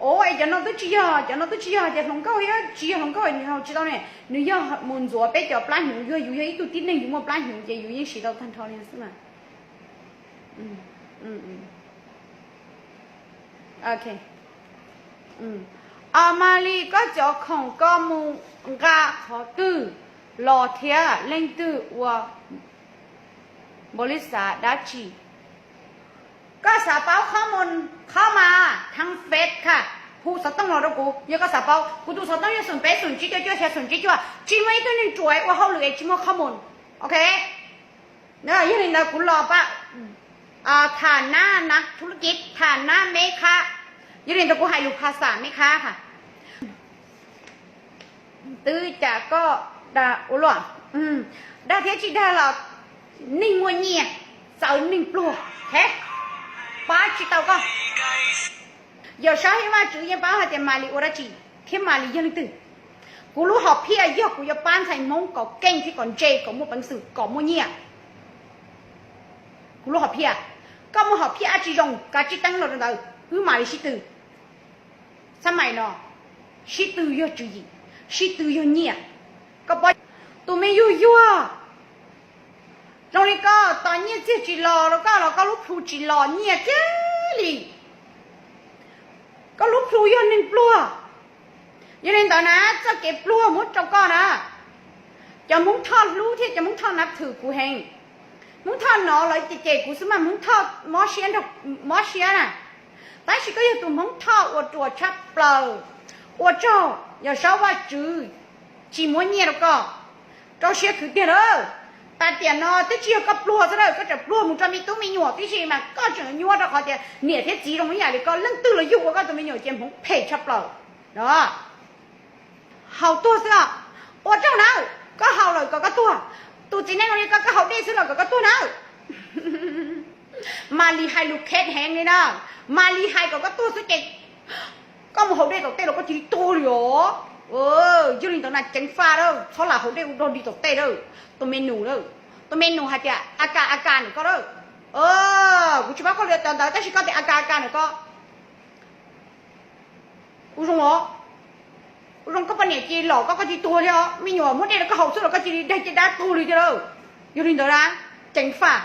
Ua es cov no twb tsis yog, cov no twb tsis yog hais tias hluas nkauj thiab tsis yog hluas nkauj, nws haus tsis tau ne, nws yog mus ntxuav peb cov plab hnyuv, yog yus yog ib tug tib neeg yus muaj plab hnyuv ces yus yeej siv tau tag nrho li xwb mas. Os Malis, koj cov khoom koj mus nqa qhov twg los thiab leej twg ua npaum li xav dab tsi? Koj xav paub qhov mus qhov mas thab fed ka, hu xov tooj los rau kuv yog koj xav paub. Kuv tus xov tooj yog xoom peb xoom tsib cuaj cuaj xya xoom tsib cuaj. Tsis muaj ib tug neeg ruam ua hauj lwm es tsis muaj qhov mus, ok? Yog li ntawd kuv los pab tham nab na, thu lub kiv tham nab meb khab. Yog li ntawd kuv hais lus phas xam meb khab ha. Twb cas koj dag ua luaj, dag thiab tsis dag los neeg muaj nyiaj txawv neeg pluag, pab tsis tau koj. Yawm Saub thiab Vaj Tswv yeej paub hais tias Malis ua dab tsi thiab Malis yog leej twg. Kuv lub hom phiaj yog kuv yuav pab ntxhais Hmoob kom keej thiab kom ntse, kom muaj peev xwm, kom muaj nyiaj. Kuv lub hom phiaj, koj muaj hom phiaj dab tsi zoo kav tsij teeb los rau ntawd, wb mam li sib tw. Xab mais no, sib tw yog tswv yim, sib tw yog nyiaj. Koj paub, tus me yug yuag zoo li koj, tos nyiaj txiag tsis los rau koj los koj lub plhu tsis los nyiaj kiag li. Koj lub plhu yog neeg pluag. Yog li ntawd na, txoj kev pluag muab rau koj na. Cov Hmoob Thoj hlub thiab cov Hmoob Thoj nav thwm kuv heev. Hmoob Thoj no lawv cem cem kuv xwb mas Hmoob Thoj mob siab nrog mob siab na. Tab sis koj yog tus Hmoob Thoj uas ruam tshaj plaws. Ua tsaug, Yawm Saub Vaj Tswv tsis muab nyiaj rau koj. Rau siab khwv tiag lawm. Tag tiam no twb tsis yog koj pluag xwb lawm, koj tseem pluag mus rau me tub me nyuam tib si mas koj tseem nyuaj rau qhov tias niam thiab txiv zoo ib yam li koj, leej twg los yug ua koj tus me nyuam ces Hmoob phem tshaj plaws. Haus tuag xwb os. Ua tsaug nawb, koj haus lawm kom koj tuag. Tus txiv neej ua li koj, koj haus dej xwb los kom koj tuag nawb. Malis hais lus khev heev li na. Malis hais kom koj tuag xwb ces koj mus haus dej tom tej los koj cia li tuag li os. Yog li ntawd na ceev faj lawm, txhob lam haus dej ua dog dig tom tej lawm. Tus me nus lawm, tus me nus hais tias a kas a kas ntawm koj lawm. Kuv tsis paub koj lwm cov ntawd tab sis koj tias a kas a kas ntawm koj ua zoo os. Ua zoo koj poj niam cia li los koj, koj cia li tuag thiab os. Me nyuam muab dej rau koj haus xwb los koj cia li daig caj dab tuag li thiab lawm. Yog li ntawd na, ceev faj.